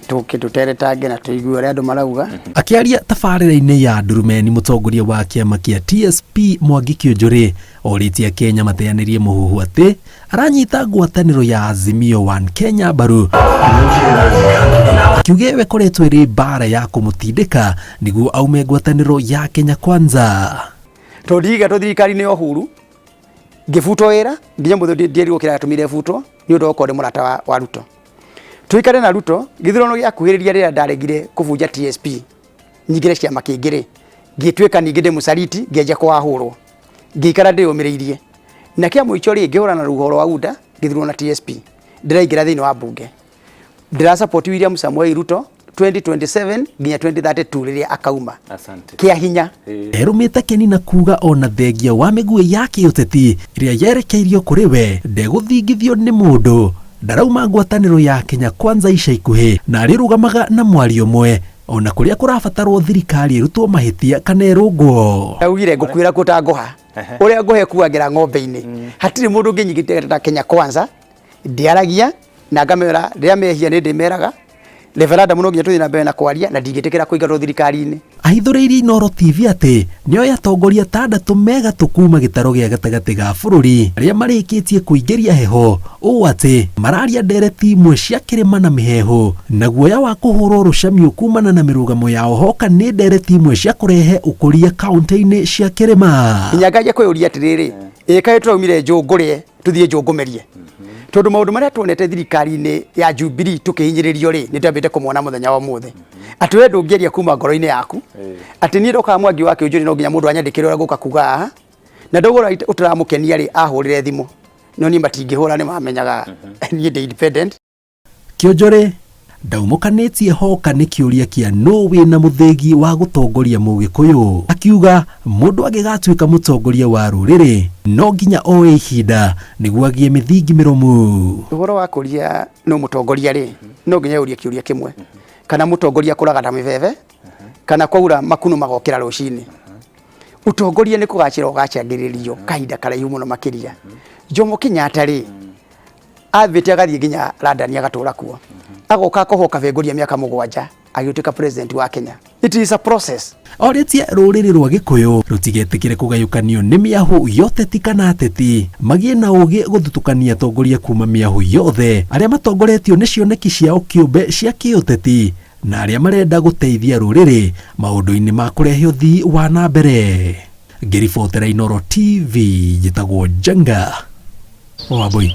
Tũke tũteretange na tũigue ũrĩa andũ marauga. Akĩaria tabarĩra-inĩ ya Ndurumeni, mũtongoria wa kĩama kĩa TSP Mwangi Kĩũnjũrĩ orĩtie Akenya mateanĩrie mũhuhu atĩ aranyita ngwatanĩro ya Azimio One Kenya mbaru, akiuga ĩyo ĩkoretwo ĩrĩ mbara ya kũmũtindĩka nĩguo aume ngwatanĩro ya Kenya Kwanza. Tondũ ndiigatwo thirikari-inĩ ya Uhuru, ngĩbutwo wĩra nginya mũthĩ ndierirwo kĩrĩa gĩatũmire butwo nĩ ũndũ wa gũkorwo ndĩ mũrata wa Ruto. Tuikare na Ruto gĩthurano gĩakuhĩrĩria rĩrĩa ndaregire kũbunja TSP nyingĩre ciama kĩngĩ rĩ, ngĩtuĩka ningĩ ndĩ mũcariti, ngĩanjia kũhahũrwo, ngĩikara ndĩyũmĩrĩirie, na kĩa mũico rĩ, ngĩhũrana na rũhuho rwa UDA, ngĩthurwo na TSP, ndĩraingĩra thĩinĩ wa mbunge, ndĩra support William Samoei Ruto 2027 nginya 2032 rĩrĩa akauma. Asante. Kĩa hinya. Erũmĩte Keni na kuuga ona thengia wa mĩguĩ ya kĩũteti ĩrĩa yerekeirio kũrĩ we ndegũthingithio nĩ mũndũ, ndarauma ngwatanĩro ya Kenya Kwanza ica ikuhĩ na arĩrũgamaga na mwario ũmwe ona kũrĩa kũrabatarwo thirikari ĩrutwo mahĩtia kana ĩrũngwo. Ndaugire ngũkuĩra kuo ta ngũha ũrĩa ngũha ĩkuagĩra ng'ombe-inĩ, hatirĩ mũndũ ũngĩnyigĩrĩra ta Kenya Kwanza. Ndiaragia na ngamera rĩrĩa mehia nĩ ndĩmeraga referendum no nginya tũthiĩ na mbere na kwaria na ndingĩtĩkĩra kũingatwo thirikari-inĩ. Ahithũrĩirie Inooro TV atĩ nĩoĩ atongoria atandatũ me gatũ kuma gĩtarũ gĩa gatagatĩ ga bũrũri arĩa marĩkĩtie kũingĩria heho ũũ atĩ mararia ndereti imwe cia kĩrĩma na mĩheehũ na guoya wa kũhũrwo rũcamiũ kumana na mĩrũgamo yao hoka nĩ ndereti imwe cia kũrehe ũkũria kaũntĩ-inĩ cia kĩrĩma. Nginya nganjia kwĩyũria atĩrĩrĩ, ĩ kaĩ tũraumire njũngũrĩe tũthiĩ njũngũmerie, tondũ maũndũ marĩa tuonete thirikari-inĩ ya Jubilee tũkĩhinyĩrĩrio rĩ, nĩ twambĩte kũmona mũthenya wa ũmũthĩ, atĩ we ndũngĩaria kuma ngoro-inĩ yaku atĩ niĩ ndokaga Mwangi wa Kĩũnjũrĩ no nginya mũndũ anyandĩkĩre ũrĩa ngũka kuga haha, na ndauga ũrĩa ũtaramũkenia rĩ, ahũrĩre thimũ, no niĩ matingĩhũra, nĩ mamenyaga niĩ ndĩ independent. Kĩonjorĩ ndaumũkanĩtie hoka nĩ kĩũria kĩa nũ wĩna mũthĩgi wa gũtongoria Mũgĩkũyũ, akiuga mũndũ angĩgatuĩka mũtongoria wa rũrĩrĩ no nginya oe ihinda nĩguo agĩe mĩthingi mĩrũmu. Ũhoro wa kũria nũ mũtongoria rĩ, no nginya ũrie kĩũria kĩmwe, kana mũtongoria akũraga na mĩbebe kana kwaura makunũ magokĩra rũcinĩ. Ũtongoria nĩ kũgacĩra ũgacangĩrĩrio kahinda karaihu mũno makĩria. Jomo Kenyatta rĩ, athĩte agathiĩ nginya London agatũra kuo, agoka akohwo kabengũria mĩaka 7 agĩtuĩka president wa Kenya. It is a process. Orĩtie rũrĩrĩ rwa Gĩkũyũ rũtigetĩkĩre kũgayũkanio nĩ mĩahũ ya ũteti kana ateti, magĩe na ũgĩ gũthutũkania atongoria kuma mĩahũ yothe arĩa matongoretio nĩ cioneki ciao kĩũmbe cia kĩũteti na arĩa marenda gũteithia rũrĩrĩ maũndũ-inĩ ma kũrehe ũthii wa na mbere. Ngĩribotera Inooro TV, njĩtagwo Njenga Wambui.